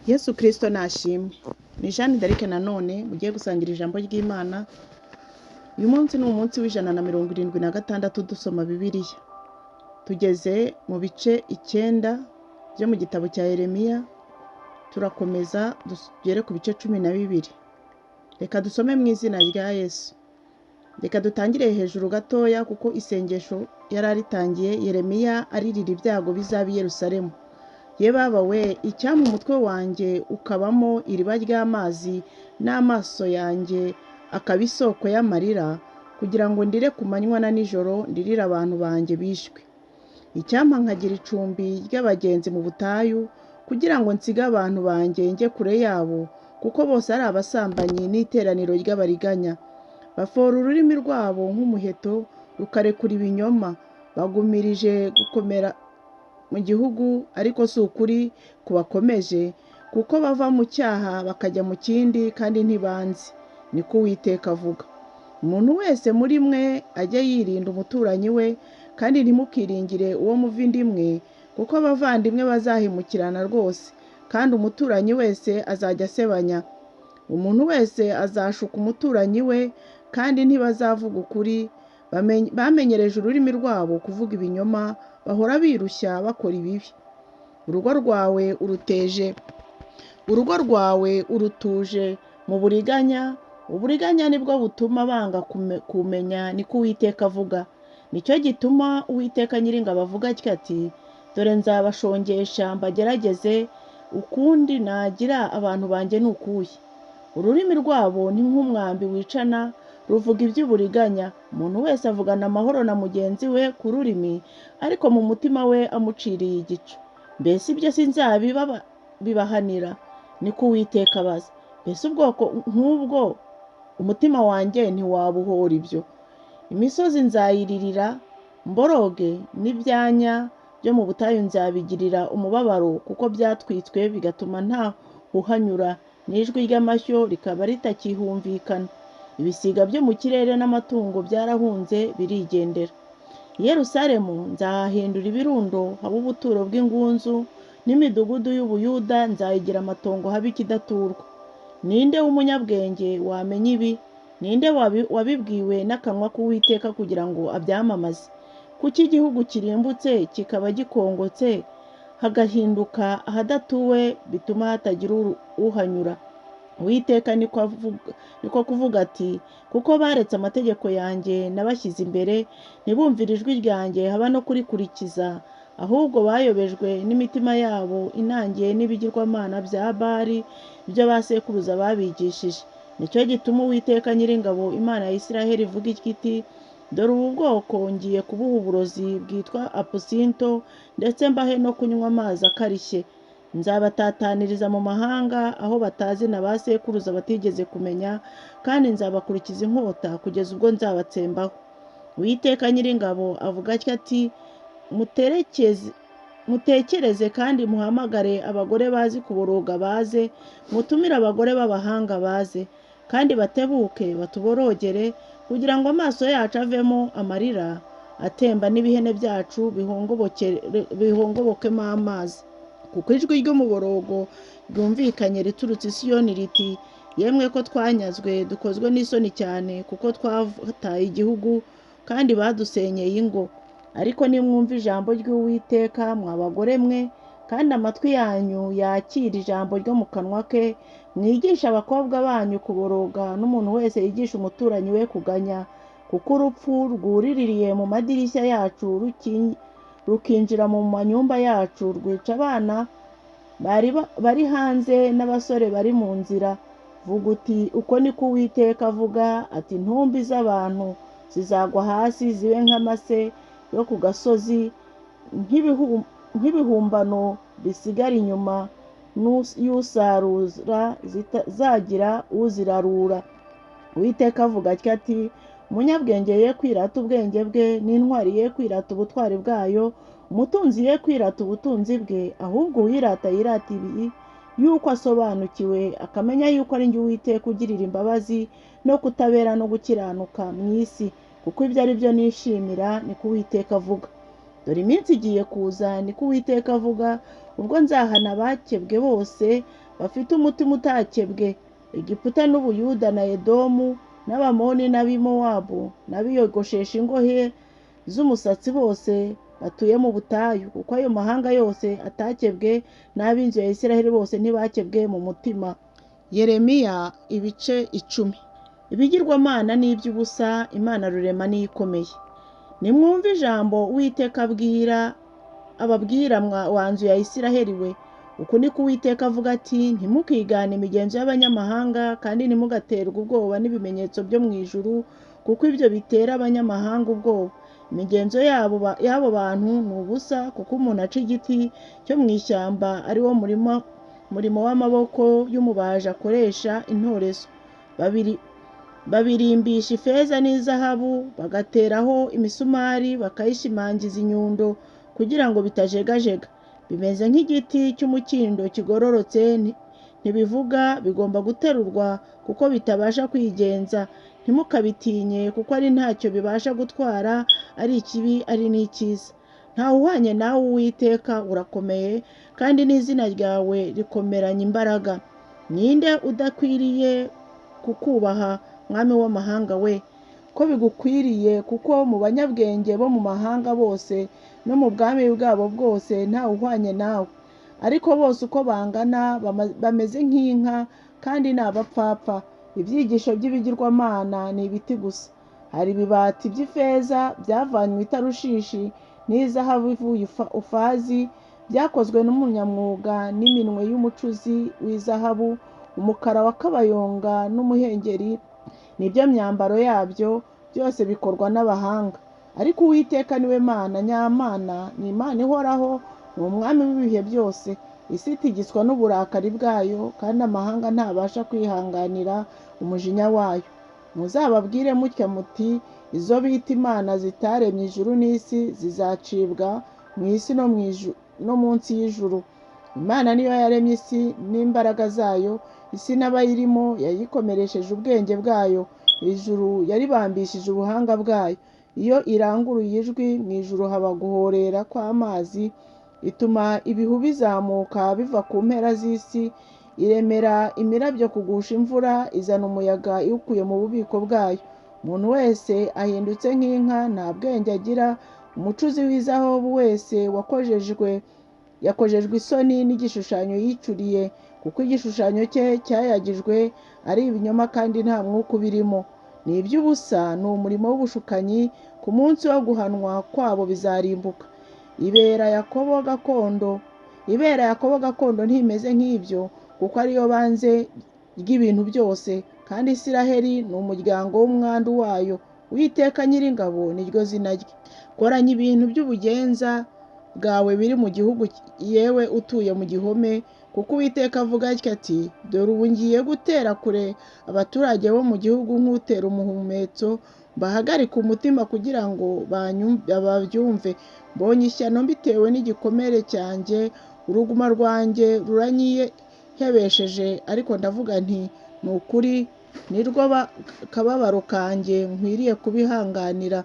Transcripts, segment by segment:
Yesu Kristo nashimwe. Ni Jeanne d'Arc nanone mugiye gusangira ijambo ry'Imana. Uyu munsi ni umunsi wa 176 dusoma Bibiliya. Tugeze mu bice 9 byo mu gitabo cya Yeremiya, turakomeza tugere ku bice 12. Reka dusome mu izina rya Yesu. Reka dutangire hejuru gatoya kuko isengesho yari aritangiye Yeremiya aririra ibyago bizaba i Yerusalemu. Ye baba we, icyampa umutwe wanjye ukabamo iriba ry'amazi n'amaso yanjye akaba isoko y'amarira, kugira ngo ndire ku manywa na nijoro ndirire abantu banjye bishwe. Icyampa nkagira icumbi ry'abagenzi mu butayu, kugira ngo nsige abantu banjye njye kure yabo, kuko bose ari abasambanyi n'iteraniro ry'abariganya. Bafora ururimi rwabo nk'umuheto, rukarekura ibinyoma. Bagumirije gukomera mu gihugu, ariko si ukuri kubakomeje, kuko bava mu cyaha bakajya mu kindi, kandi ntibanzi. Niko Uwiteka avuga. Umuntu wese muri mwe ajye yirinda umuturanyi we, kandi ntimukiringire uwo muva inda imwe, kuko abavandimwe bazahemukirana rwose, kandi umuturanyi wese azajya asebanya. Umuntu wese azashuka umuturanyi we, kandi ntibazavuga ukuri. Bamenyereje ururimi rwabo kuvuga ibinyoma, bahora birushya bakora ibibi. Urugo rwawe uruteje, urugo rwawe urutuje mu buriganya, uburiganya nibwo butuma banga kumenya, niko Uwiteka avuga. Nicyo gituma Uwiteka Nyiringabo avuga atya ati: dore nzabashongesha mbagerageze, ukundi nagira abantu banjye ni ukuhe? Ururimi rwabo ni nk'umwambi wicana, ruvuga iby'uburiganya. Umuntu wese avugana amahoro na mugenzi we ku rurimi, ariko mu mutima we amuciriye igico. Mbese ibyo sinzabibahanira? Niko Uwiteka abaza. Mbese ubwoko nk'ubwo umutima wanjye ntiwabuhora ibyo? Imisozi nzayiririra mboroge, n'ibyanya byo mu butayu nzabigirira umubabaro, kuko byatwitswe bigatuma nta uhanyura, n'ijwi ry'amashyo rikaba ritakihumvikana. Ibisiga byo mu kirere n'amatungo byarahunze birigendera. I Yerusalemu nzahahindura ibirundo, habe ubuturo bw'ingunzu, n'imidugudu y'Ubuyuda nzayigira amatongo, habe ikidaturwa. Ninde w'umunyabwenge wamenya ibi? Ninde wabibwiwe n'akanwa k'Uwiteka kugira ngo abyamamaze? Kuki igihugu kirimbutse kikaba gikongotse, hagahinduka ahadatuwe, bituma hatagira uhanyura? Uwiteka niko kuvuga ati: kuko baretse amategeko yanjye nabashyize imbere, ntibumvire ijwi ryanjye haba no kurikurikiza, ahubwo bayobejwe n'imitima yabo inangiye n'ibigirwamana bya Bali, ibyo ba sekuruza babigishije. Nicyo gituma Uwiteka Nyiringabo Imana ya Isiraheli ivuga iti: dore ubu bwoko ngiye kubuha uburozi bwitwa apusinto, ndetse mbahe no kunywa amazi akarishye. Nzabatataniriza mu mahanga aho batazi na ba sekuruza batigeze kumenya, kandi nzabakurikiza inkota kugeza ubwo nzabatsembaho. Uwiteka Nyiringabo avuga atya ati: mutekereze kandi muhamagare abagore bazi kuboroga baze, mutumire abagore b'abahanga baze, kandi batebuke batuborogere, kugira ngo amaso yacu avemo amarira atemba n'ibihene byacu bihongobokemo amazi. Kuko ijwi ry'umuborogo ryumvikanye riturutse i Siyoni riti: yemwe ko twanyazwe, dukozwe n'isoni cyane, kuko twataye igihugu kandi badusenyeye ingo. Ariko nimwumva ijambo ry'Uwiteka, mwa bagore mwe, kandi amatwi yanyu yakira ijambo ryo mu kanwa ke, mwigishe abakobwa banyu kuboroga, n'umuntu wese yigisha umuturanyi we kuganya, kuko urupfu rwuriririye mu madirishya yacu, rukinjira mu manyumba yacu, rwica abana bari hanze n'abasore bari mu nzira. Vuga uti: uko niko Uwiteka avuga ati: intumbi z'abantu zizagwa hasi zibe nk'amase yo ku gasozi, nk'ibihumbano bisigara inyuma y'usarura, zitazagira uzirarura. Uwiteka avuga atya ati: umunyabwenge ye kwirata ubwenge bwe, n'intwari ye kwirata ubutwari bwayo, umutunzi ye kwirata ubutunzi bwe, ahubwo uwirata yirata ibi yuko asobanukiwe, akamenya yuko ari njye Uwiteka ugirira imbabazi no kutabera no gukiranuka mu isi, kuko ibyo ari byo nishimira, niko Uwiteka avuga. Dore iminsi igiye kuza, niko Uwiteka avuga, ubwo nzahana abakebwe bose Bafite umutima utakebwe. Egiputa n'Ubuyuda na Edomu n'Abamoni n'Abimowabu n'abiyogoshesha ingohe z'umusatsi bose batuye mu butayu, kuko ayo mahanga yose atakebwe, n'ab'inzu ya Isiraheli bose ntibakebwe mu mutima. Yeremiya ibice 10. Ibigirwamana ni iby'ubusa, Imana rurema niyo ikomeye. Nimwumve ijambo Uwiteka abwira ababwira wa nzu ya Isiraheli we. Uku niko Uwiteka avuga ati: ntimukigane imigenzo y'abanyamahanga, kandi ntimugaterwe ubwoba n'ibimenyetso byo mu ijuru, kuko ibyo bitera abanyamahanga ubwoba. Imigenzo y'abo bantu ni ubusa, kuko umuntu aca igiti cyo mu ishyamba ari wo murimo w'amaboko y'umubaji akoresha intorezo. Babirimbisha ifeza n'izahabu, bagateraho imisumari, bakayishimangiza inyundo kugira ngo bitajegajega. Bimeze nk'igiti cy'umukindo kigororotse, ntibivuga, bigomba guterurwa kuko bitabasha kwigenza. Ntimukabitinye kuko ari ntacyo bibasha gutwara, ari ikibi ari n'icyiza. Ntawe uhwanye nawe Uwiteka, urakomeye, kandi n'izina ryawe rikomeranye imbaraga. Ninde udakwiriye kukubaha, mwami w'amahanga we? Ko bigukwiriye, kuko mu banyabwenge bo mu mahanga bose no mu bwami bwabo bwose ntawe uhwanye nawe. Ariko bose uko bangana bameze nk'inka, kandi ni abapfapfa. Ibyigisho by'ibigirwamana ni ibiti gusa. Hari ibibati by'ifeza byavanywe i Tarushishi n'izahabu ivuye Ufazi, byakozwe n'umunyamwuga n'iminwe y'umucuzi w'izahabu, umukara wa kabayonga n'umuhengeri, nibyo myambaro yabyo, byose bikorwa n'abahanga. Ariko Uwiteka niwe Mana nyamana, ni Imana ihoraho, ni umwami w'ibihe byose. Isi itigizwa n'uburakari bwayo, kandi amahanga ntabasha kwihanganira umujinya wayo. Muzababwire mutya muti: izo bita imana zitaremye ijuru n'isi zizacibwa mu isi no munsi y'ijuru. Imana niyo yaremye isi n'imbaraga zayo, isi n'abayirimo yayikomeresheje ubwenge bwayo, ijuru yaribambishije ubuhanga bwayo. Iyo iranguruye ijwi mu ijuru haba guhorera kw'amazi, ituma ibihu bizamuka biva ku mpera z'isi, iremera imirabyo kugusha imvura, izana umuyaga iwukuye mu bubiko bwayo. Umuntu wese ahindutse nk'inka, nta bwenge agira. Umucuzi w'izahabu wese yakojejwe isoni n'igishushanyo yicuriye, kuko igishushanyo cye cyayagijwe ari ibinyoma kandi nta mwuka ubirimo. Ni iby'ubusa, ni umurimo w'ubushukanyi, ku munsi wo guhanwa kwabo bizarimbuka. Ibera Yakobo gakondo ntimeze nk'ibyo, kuko ariyo banze ry'ibintu byose, kandi Isiraheli ni umuryango w'umwandu wayo. Uwiteka Nyiringabo niryo zina rye. Koranya ibintu by'ubugenza bwawe biri mu gihugu, yewe utuye mu gihome, kuko Uwiteka avuga atya ati: dore ubu ngiye gutera kure abaturage bo mu gihugu nk'utera umuhumetso, bahagarike umutima kugira ngo babyumve. Mbonye ishyano mbitewe n'igikomere cyanjye, uruguma rwanjye ruranyihebesheje, ariko ndavuga nti: ni ukuri nirwo kababaro kanjye nkwiriye kubihanganira.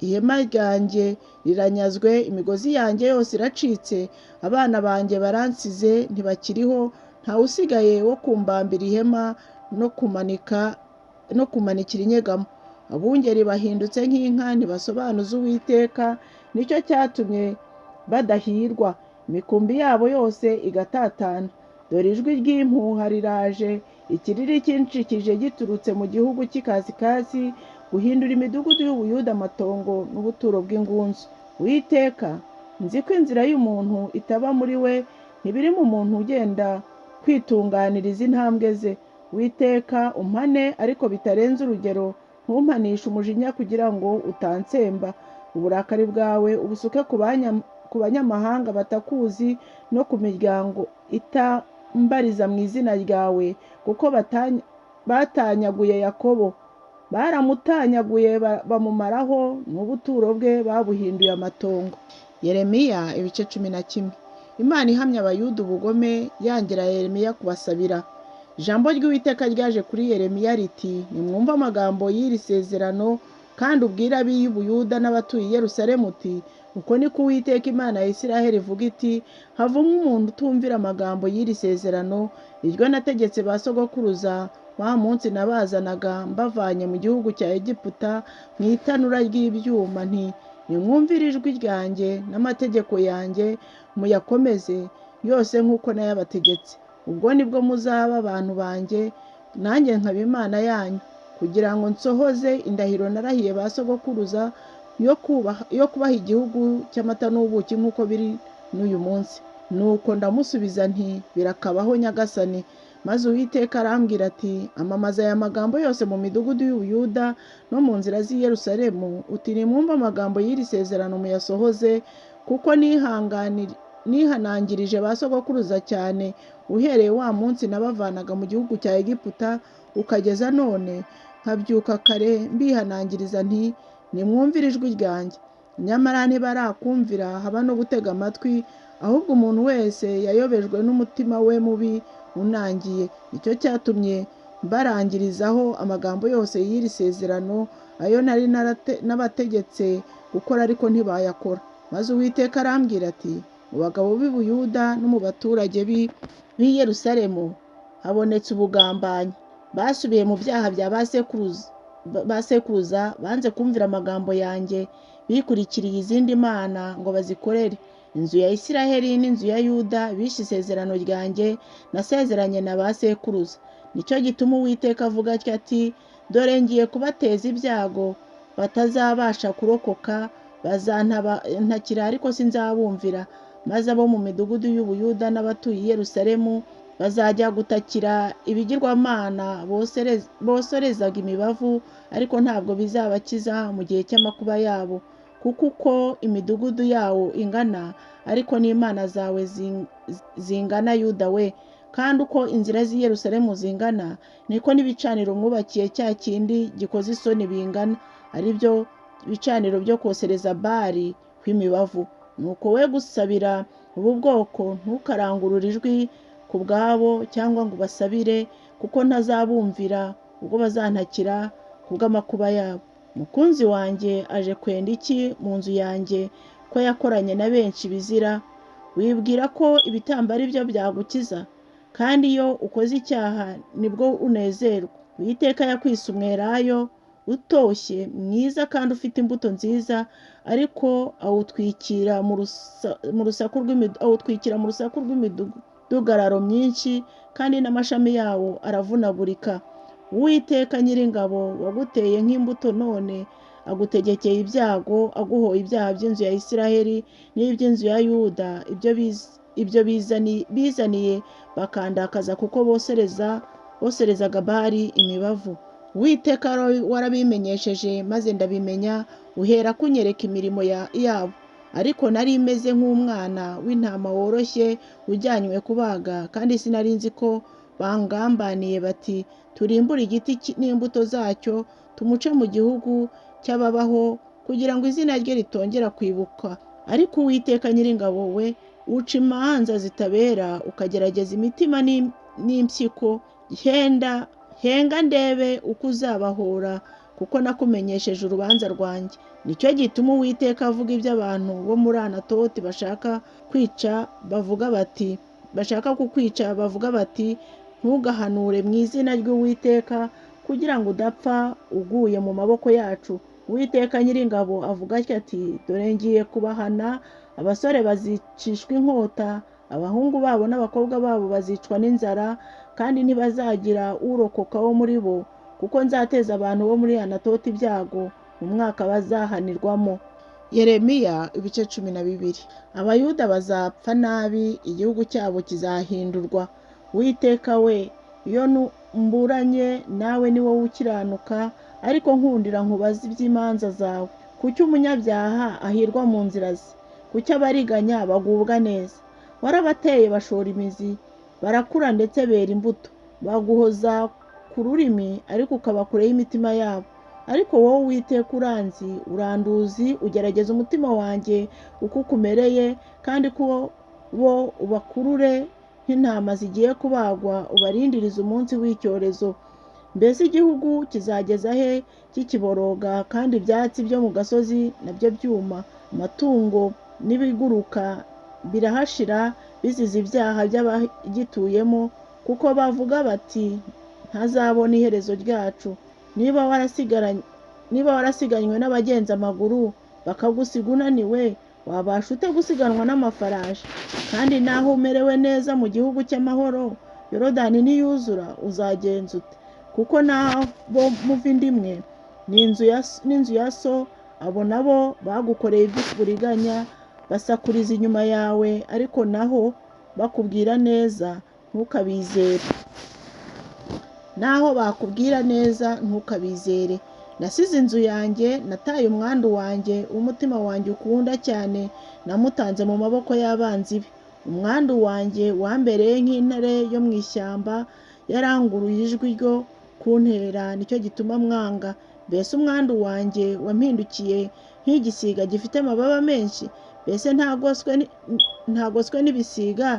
Ihema ryanjye riranyazwe, imigozi yanjye yose iracitse, abana banjye baransize ntibakiriho, ntawe usigaye wo kumbambira ihema no kumanikira inyegamo. Abungeri bahindutse nk'inka, ntibasobanuza Uwiteka, nicyo cyatumye badahirwa, imikumbi yabo yose igatatana. Dore ijwi ry'impuha riraje, ikiriri cyinshikije giturutse mu gihugu cy'ikasikazi, guhindura imidugudu y'Ubuyuda amatongo n'ubuturo bw'ingunzu. Uwiteka, nzi ko inzira y'umuntu itaba muri we, ntibiri mu muntu ugenda kwitunganiriza intambwe ze. Uwiteka, umpane ariko bitarenze urugero, ntumpanishe umujinya kugira ngo utansemba. Uburakari bwawe ubusuke ku banyamahanga batakuzi, no ku miryango itambariza mu izina ryawe, kuko batanyaguye Yakobo, baramutanyaguye bamumaraho, n'ubuturo bwe babuhinduye amatongo. Yeremiya ibice 11. Imana ihamya Abayuda ubugome, yangira Yeremiya kubasabira. Ijambo ry'Uwiteka ryaje kuri Yeremiya riti: nimwumve amagambo y'iri sezerano, kandi ubwire ab'i Buyuda n'abatuye i Yerusalemu uti: Uko niko Uwiteka Imana ya Isiraheli ivuga iti: havumwe umuntu utumvira amagambo y'iri sezerano, iryo nategetse ba sogokuruza wa munsi nabazanaga mbavanye mu gihugu cya Egiputa mu itanura ry'ibyuma, nti: nimwumvire ijwi ryanjye n'amategeko yanjye muyakomeze yose nk'uko nayabategetse. Ubwo nibwo muzaba abantu banjye, nanjye nkaba Imana yanyu, kugira ngo nsohoze indahiro narahiye ba sogokuruza yo kubaha igihugu cy'amata n'ubuki nk'uko biri n'uyu munsi. Nuko ndamusubiza nti: birakabaho Nyagasani. Maze Uwiteka arambwira ati: amamaza aya magambo yose mu midugudu y'Ubuyuda no mu nzira z'i Yerusalemu, uti: nimwumve amagambo y'iri sezerano muyasohoze, kuko nihanangirije ba sogokuruza cyane uhereye wa munsi nabavanaga mu gihugu cya Egiputa ukageza none, nkabyuka kare mbihanangiriza nti: nimwumvire ijwi ryanjye. Nyamara ntibarakumvira haba no gutega amatwi, ahubwo umuntu wese yayobejwe n'umutima we mubi unangiye. Nicyo cyatumye mbarangirizaho amagambo yose y'iri sezerano, ayo nari nabategetse gukora ariko ntibayakora. Maze Uwiteka arambwira ati: mu bagabo b'i Buyuda no mu baturage b'i Yerusalemu habonetse ubugambanyi. Basubiye mu byaha bya ba sekuruza, banze kumvira amagambo yanjye, bikurikiriye izindi mana ngo bazikorere. Inzu ya Isiraheli n'inzu ya Yuda bishe isezerano ryanjye nasezeranye na ba sekuruza. Nicyo gituma Uwiteka avuga atya ati: dore ngiye kubateza ibyago batazabasha kurokoka, bazantakira ariko sinzabumvira. Maze abo mu midugudu y'Ubuyuda n'abatuye i Yerusalemu bazajya gutakira ibigirwamana boserezaga imibavu, ariko ntabwo bizabakiza mu gihe cy'amakuba yabo, kuko uko imidugudu yawo ingana ariko n'imana zawe zingana Yuda we, kandi uko inzira z'i Yerusalemu zingana niko n'ibicaniro mwubakiye cya kindi gikoze isoni bingana, ari byo bicaniro byo kosereza Bali kw'imibavu. Nuko we gusabira ubu bwoko, ntukarangurure ijwi ku bwabo cyangwa ngo ubasabire, kuko ntazabumvira ubwo bazantakira kubw'amakuba yabo. Mukunzi wanjye aje kwenda iki mu nzu yanjye, ko yakoranye na benshi bizira? Wibwira ko ibitambo ari byo byagukiza? Kandi iyo ukoze icyaha nibwo unezerwa. Uwiteka yakwise umwelayo utoshye mwiza kandi ufite imbuto nziza, ariko awutwikira mu rusaku rw'imidugararo myinshi, kandi n'amashami yawo aravunagurika. Uwiteka Nyiringabo waguteye nk'imbuto none agutegekeye ibyago, aguhoye ibyaha by'inzu ya Isiraheli n'iby'inzu ya Yuda, ibyo bizaniye bakandakaza, kuko boserezaga Bali imibavu. Uwiteka warabimenyesheje maze ndabimenya, uhera kunyereka imirimo yabo. Ariko nari meze nk'umwana w'intama woroshye ujyanywe kubaga, kandi sinari nzi ko bangambaniye bati: turimbure igiti n'imbuto zacyo, tumuce mu gihugu cy'ababaho, kugira ngo izina rye ritongera kwibukwa. Ariko Uwiteka Nyiringabo we uca imanza zitabera, ukagerageza imitima n'impyiko, henga ndebe uko uzabahora, kuko nakumenyesheje urubanza rwanjye. Nicyo gituma Uwiteka avuga iby'abantu bo muri Anatoti bashaka kwica bavuga bati bashaka kukwica bavuga bati: ntugahanure mu izina ry'Uwiteka, kugira ngo udapfa uguye mu maboko yacu. Uwiteka Nyiringabo avuga atya ati: dore ngiye kubahana, abasore bazicishwa inkota, abahungu babo n'abakobwa babo bazicwa n'inzara, kandi ntibazagira urokoka wo muri bo, kuko nzateza abantu bo muri Anatoti ibyago mu mwaka bazahanirwamo. Yeremiya ibice 12. Abayuda bazapfa nabi, igihugu cyabo kizahindurwa. Uwiteka we, iyo mburanye nawe ni wowe ukiranuka, ariko nkundira nkubaze iby'imanza zawe. Kuki umunyabyaha ahirwa mu nzira ze? Kuki abariganya bagubwa neza? Warabateye bashora imizi, barakura ndetse bera imbuto. Baguhoza ku rurimi, ariko ukaba kure y'imitima yabo. Ariko wowe Uwiteka uranzi, uranduzi, ugerageza umutima wanjye uko ukumereye, kandi ko bo ubakurure nk'intama zigiye kubagwa, ubarindirize umunsi w'icyorezo. Mbese igihugu kizageza he kikiboroga, kandi ibyatsi byo mu gasozi nabyo byuma? Amatungo n'ibiguruka birahashira bizize ibyaha by'abagituyemo, kuko bavuga bati ntazabona iherezo ryacu. Niba warasiganywe n'abagenza amaguru bakagusiga unaniwe, wabasha ute gusiganwa n'amafarashi? Kandi naho umerewe neza mu gihugu cy'amahoro, Yorodani niyuzura uzagenza ute? Kuko nabo muva inda imwe n'inzu ya so, abo nabo bagukoreye iby'uburiganya, basakuriza inyuma yawe, ariko naho bakubwira neza ntukabizere. Naho bakubwira neza ntukabizere. Nasize inzu yanjye, nataye umwandu wanjye w'umutima wanjye ukunda cyane, namutanze mu maboko y'abanzi be. Umwandu wanjye wambereye nk'intare yo mu ishyamba, yaranguruye ijwi ryo kuntera, nicyo gituma mwanga. Mbese umwandu wanjye wampindukiye nk'igisiga gifite amababa menshi? Mbese ntagoswe n'ibisiga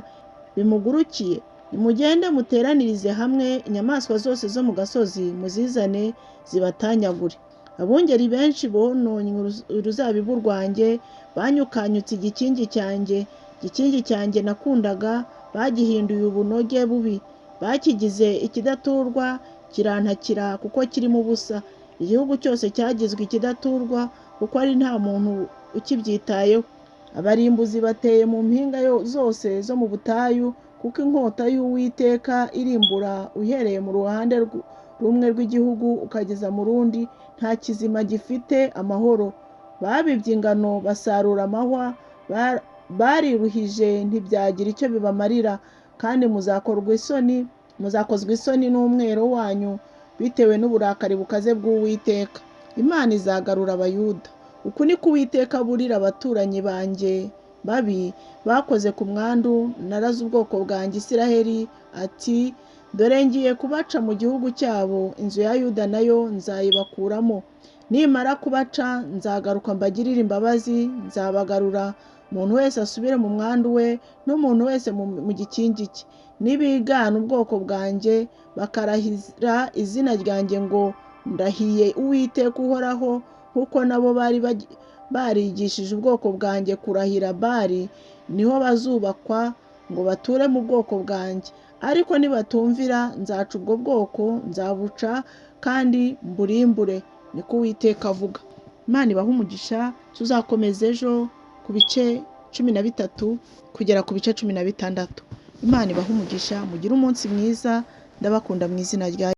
bimugurukiye? Nimugende muteranirize hamwe inyamaswa zose zo mu gasozi, muzizane zibatanyagure. Abungeri benshi bononye uruzabibu rwanjye, banyukanyutse igikingi cyanjye. Igikingi cyanjye nakundaga bagihinduye ubunoge bubi, bakigize ikidaturwa, kirantakira kuko kirimo ubusa. Igihugu cyose cyagizwe ikidaturwa kuko ari nta muntu ukibyitayeho. Abarimbuzi bateye mu mpinga zose zo mu butayu, kuko inkota y'Uwiteka irimbura uhereye mu ruhande rumwe rw'igihugu ukageza mu rundi, nta kizima gifite amahoro. Babibye ingano basarura amahwa, bariruhije ntibyagira icyo bibamarira. Kandi muzakozwa isoni n'umwero wanyu bitewe n'uburakari bukaze bw'Uwiteka. Imana izagarura Abayuda. Uku niko Uwiteka aburira abaturanyi banjye babi bakoze ku mwandu naraze ubwoko bwanjye Isiraheli, ati dore ngiye kubaca mu gihugu cyabo, inzu ya Yuda nayo nzayibakuramo. Nimara kubaca nzagaruka mbagirire imbabazi, nzabagarura, umuntu wese asubire mu mwandu we, n'umuntu wese mu gikingi cye. Nibigana ubwoko bwanjye bakarahira izina ryanjye ngo ndahiye Uwiteka uhoraho, nk'uko nabo bari barigishije ubwoko bwanjye kurahira Bali, niho bazubakwa ngo bature mu bwoko bwanjye. Ariko nibatumvira nzaca ubwo bwoko, nzabuca kandi mburimbure, niko Uwiteka avuga. Imana ibahe umugisha. Tuzakomeza ejo ku bice 13 kugera ku bice 16. Imana ibahe umugisha, mugire umunsi mwiza, ndabakunda mu izina rya